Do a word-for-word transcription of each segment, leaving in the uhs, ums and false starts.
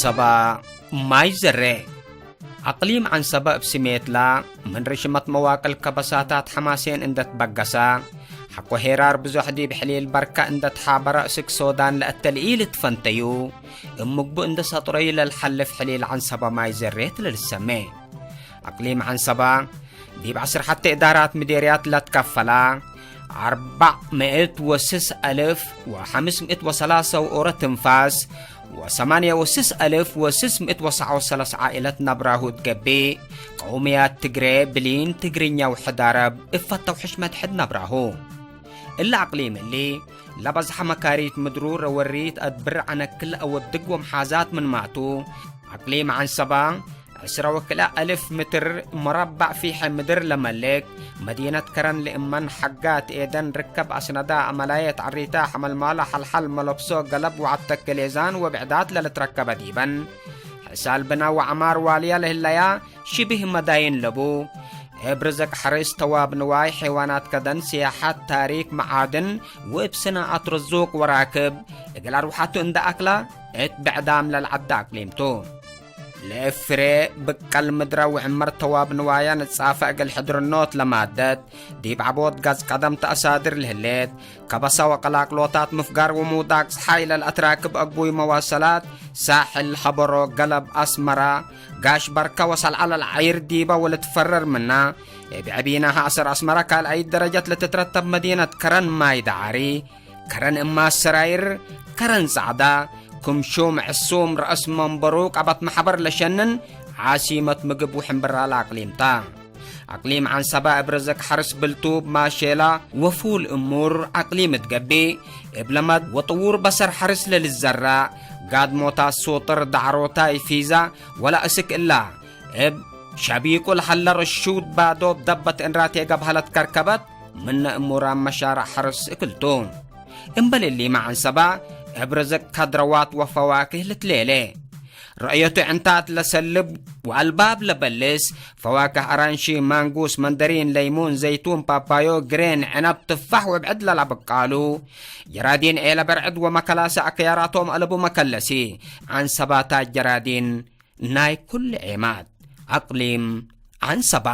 ሰባ ማይ ዘሬ። አቅሊም ዐንሰበ እብ ስሜትላ፣ ምን ርሽመት መዋቅል ከበሳታት ሐማሴን እንደ ትበገሰ፣ ሐቆ ሄራር ብዞሕ ዲብ ሕሊል በርከ እንደ ተሓበረ፣ እስክ ሶዳን ለእተ ለኢልትፈንተዩ፣ እብ ምግቡ እንደ ሰጥረዩ ለልሐልፍ ሕሊል ዐንሰበ ማይ ዘሬት ለልሰሜ። አቅሊም ዐንሰበ፣ ዲብ ዐስር ሐቴ እዳራት ምዴርያት ለትከፈላ፣ አርበዕ ምእት ወስስ አልፍ ወሐምስ ምእት ወሰላሰ ወኦሮ ትንፋስ፣ ወሰማንየ ወስስ አልፍ ወስስ ምእት ወሰዓ ወሰላስ ዓኢለት ነብራሁ እት ገብእ፣ ቀውምያት ትግሬ፣ ብሊን፣ ትግርኛ ወሕዳረብ እብ ፈተው ሕሽመት ሕድ ነብራሁ። እሊ አቅሊም እሊ፣ ለበዝሐ መካሪት ምድሩ ረወሪት አድብር ዐነክል አወድግ ወመሓዛት ምንማቱ፣ አቅሊም ዐንሰባ፣ ዕስረ ወክልኤ አልፍ ምትር ሙረበዕ ፊሐ ምድር ለመልክ፣ መዲነት ከረን ልእመን ሐጋት ኤደን ርከብ አስነዳ አመላየት ዐሪታ ሐመልማሎ ሐልሐል መለብሶ ገለብ ወዐተክ ሌዛን ወብዕዳት ለልትረከበ ዲበን፣ ሕሳል ብና ወዐማር ዋልያ ለህለያ ሽብህ መዳይን ለቡ። እብ ርዝቅ ሐርስ ተዋብ ንዋይ ሐይዋናት ከደን ስያሐት ታሪክ መዓድን ወእብ ስናአት ርዙቅ ወራክብ እግል አርወሐቱ እንደ አክላ እት ብዕዳም ለልዐደ አቅሊም ቱ። ለእብ ፍሬ ብቀል ምድረ ወዕመር ተዋብ ንዋያ ንጻፈ እግል ሕድርኖት ለማደት ዲብ ዐቦት ጋዝ ቀደም ተአሳድር ለህሌት ከበሳ ወቀላቅሎታት ምፍጋር ወሙዳቅ ጸሓይ ለልአትራክብ አጉይ መዋሰላት ሳሕል ሀበሮ ገለብ አስመራ ጋሽ በርከ ወሰልዐ ለልዓይር ዲበ ወልትፈረር ምና እብ ዐቢናሀ አሰር አስመራ ካልኣይት ደረጀት ለትትረተብ መዲነት ከረን ማይ ደዓሪ ከረን እማስ ሰራይር፣ ከረን ጸዕዳ፣ ክም ሹም ዕሱም ረአስ መንበሩ ቀበት መሕበር ለሸንን ዓሲመት ምግብ ወሕምብራለ አቅሊም ተ። አቅሊም ዐንሰበ እብ ርዝቅ ሐርስ ብልቱ እብ ማሼላ ወፉል እሙር አቅሊም እት ገብእ፣ እብ ለመድ ወጥዉር በሰር ሐርስ ለልዘራእ፣ ጋድሞታት ሱጥር፣ ዳዕሮታይ፣ ፊዛ ወለአስክ እላ፣ እብ ሸቢቁ ለሀለ ርሹድ ባዶ ደበት እንራቴ ገብሀለት ከርከበት፣ ምነ እሙራን መሻረዕ ሐርስ እክልቱ። እምበል እሊመ ዐንሰባ፣ እብ ርዝቅ ከድረዋት ወፈዋክህ ልትሌሌ። ረእየቱ ዕንታት ለሰልብ ወአልባብ ለበልስ፣ ፈዋክህ አራንሺ፣ ማንጉስ፣ መንደሪን፣ ለይሙን፣ ዘይቱን፣ ፓፓዮ፣ ግሬን፣ ዕነብ፣ ትፋሕ ወብዕድ ለለአብቃሉ፣ ጀራዲን ኤለ በርዕድ ወመከላሰ አክያራቶም አለቡ መከለሲ፣ ዐንሰባታት ጀራዲን፣ ናይ ኩሉ ዔማት አቅሊም ዐንሰባ።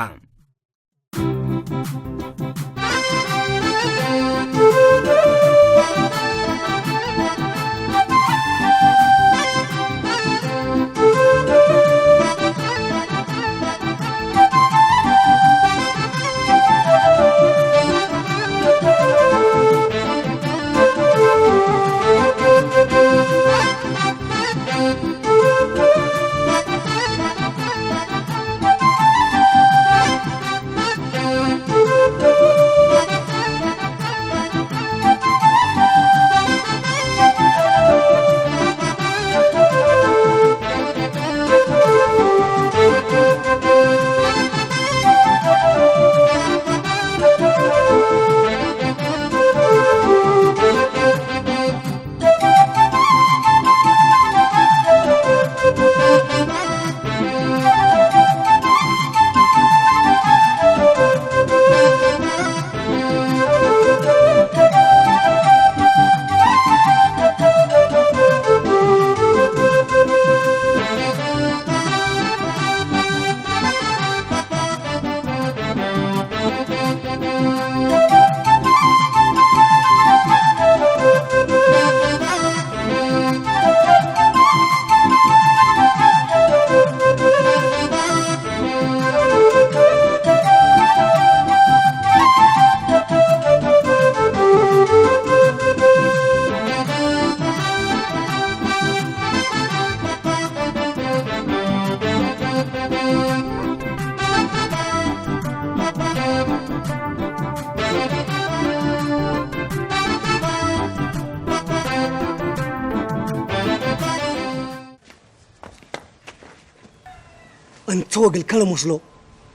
እንተ ወግል ከለሙስሎ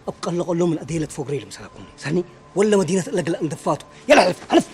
እብ ቀለቆሎ ምን አዴለት ፎግሬ ልምሰላኩም ሰኒ ወለ መዲነት እለ ግለ እንድፋቱ። የለ ሐልፍ፣ ሐልፍ።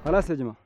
خلاص يا جماعة.